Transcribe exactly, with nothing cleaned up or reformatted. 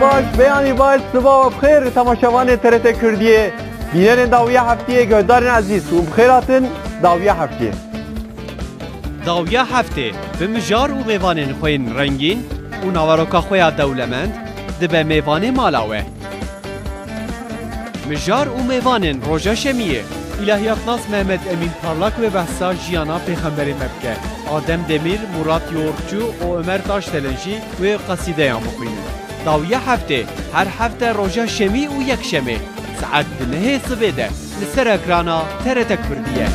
Baş, beyanî baş, siba we bi xêr, temaşevanên T R T Kurdiyê, bînerên dawiya heftiyê, guhdarên ezîz û bi xêr hatin dawiya heftiyê. Dawiya heftê bi mijar û mêvanên xwe yên rengîn û naveroka xwe ya dewlemend dibe mêvanê mala we. Mijar û mêvanên roja şemiyê. Îlahiyatnas Mehmet Emîn Parlak wê behsa jiyana pêxemberê me bike. Adem Demîr, Murat Yoğurtçu û Ömer Taşdelen jî wê qesîdeyan bixwînin. Dawiya heftê, her hefte roja şemî û yekşemê, saet di nehê sibê de li ser ekrana T R T Kurdî ye.